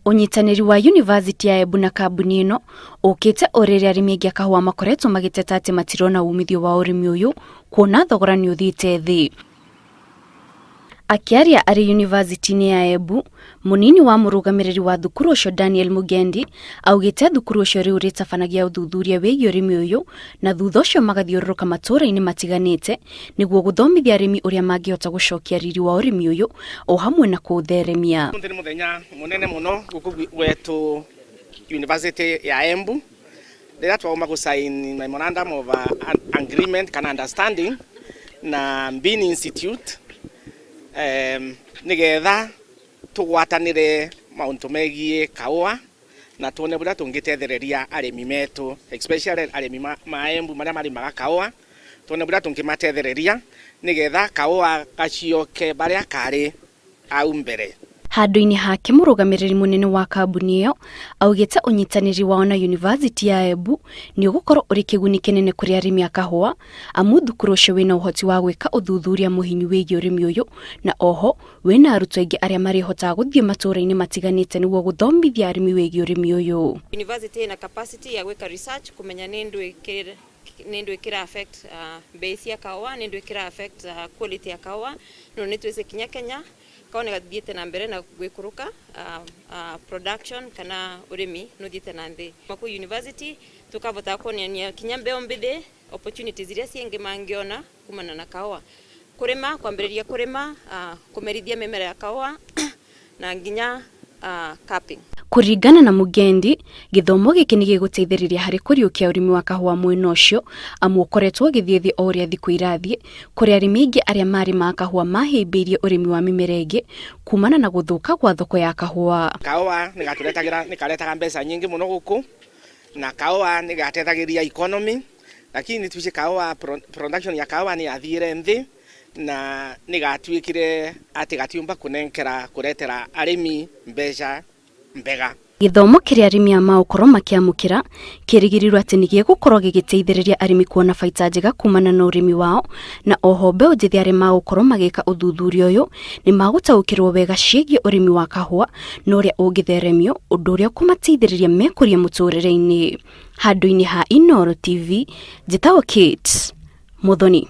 Ũnyitanĩri wa yunivasĩtĩ ya Embu na kambuni ĩno ũkĩte o rĩrĩa arĩmi aingĩ a kahũa makoretwo magĩteta atĩ matirona umithio wa ũrĩmi ũyũ kuona thogora nĩ ũthiĩte thĩ. Akĩaria arĩ yunivasĩtĩ-inĩ ya Embu, mũnini wa mũrũgamĩrĩri wa thukuru ũcio Daniel Mugendi augĩte thukuru ũcio rĩu ũrĩtabanagia ũthuthuria wĩgiĩ ũrĩmi ũyũ na thutha ũcio magathiũrũrũka matũũra-inĩ matiganĩte nĩguo gũthomithia arĩmi ũrĩa mangĩhota gũcokia riri wa ũrĩmi ũyũ o hamwe na kũũtheremia. Ũmũthĩ nĩ mũthenya mũnene mũno gũkũ gwetũ University ya Embu rĩrĩa twauma gũ sign memorandum of agreement kana understanding na Mbini Institute nĩgetha tũgwatanĩre maũndũ megiĩ kahũa na tuone ũrĩa tũngĩtethereria arĩmi metũ, especially arĩmi ma Embu marĩa marĩmaga kahũa, tuone ũrĩa tũngĩmatethereria nĩgetha kahũa gacioke barĩa karĩ hau mbere. Handũ-inĩ hake mũrũgamĩrĩri mũnene wa kambuni ĩyo augĩte ũnyitanĩri wao na yunivasĩtĩ ya Embu nĩ ũgũkorwo ũrĩ kĩguni kĩnene kũrĩ arĩmi a kahũa amu thukuru ũcio wĩna ũhoti wa gwĩka ũthuthuria mũhinyu wĩgiĩ ũrĩmi ũyũ na oho wĩna arutwo aingĩ arĩa marĩhotaga gũthiĩ matũũra-inĩ matiganĩte nĩguo gũthomithia arĩmi wĩgiĩ ũrĩmi ũyũ. University ĩna capacity ya gwĩka research kũmenya nĩ ndũ ĩkĩra affect mbei cia kahũa, nĩ ndũ ĩkĩra affect quality ya kahũa. No nĩ twĩci kinya Kenya kahũa nĩ gathiĩte na mbere na gwĩkũrũka, production kana ũrĩmi nĩ ũthiĩte na thĩ. Kuma university tũkavota kuonania kinya mbeũ mbĩthĩ opportunities iria ciĩngĩ mangĩona kumana na kahũa. Kũrĩma, kwambĩrĩria kũrĩma, kũmerithia mĩmera ya kahũa na nginya cupping. Kũringana na Mugendi, gĩthomo gĩkĩ nĩ gĩgũteithĩrĩria harĩ kũriũkia ũrĩmi wa kahũa mwena ũcio amu ũkoretwo ũgĩthiĩ thĩ o ũrĩa thikũ irathiĩ, kũrĩa arĩmi aingĩ arĩa marĩmaga kahũa mahĩmbĩirie ũrĩmi wa mĩmera ĩngĩ kumana na gũthũka gwa thoko ya kahũa. Kahũa nĩ karetaga mbeca nyingĩ mũno gũkũ na kahũa nĩ gateithagĩrĩria economy, lakini tuice kahũa production ya kahũa nĩ yathire nthĩ na nĩ gatuĩkire atĩ gatiumba kũnengera kũretera arĩmi mbeca mbega. Gĩthomo kĩrĩa arĩmi aya magũkorwo makĩamũkĩra kĩrĩgĩrĩirwo atĩ nĩ gĩgũkorwo gĩgĩteithĩrĩria arĩmi kuona baita njega kumana na ũrĩmi wao, na oho mbeũ njĩthĩ arĩa magũkorwo magĩka ũthuthuria ũyũ nĩ magũtaũkĩrwo wega ciĩgiĩ ũrĩmi wa kahũa na ũrĩa ũngĩtheremio, ũndũ ũrĩa ũkũmateithĩrĩria mekũrie mũtũrĩre-inĩ. Handũ-inĩ ha Inooro TV, njĩtagwo Kate Muthoni.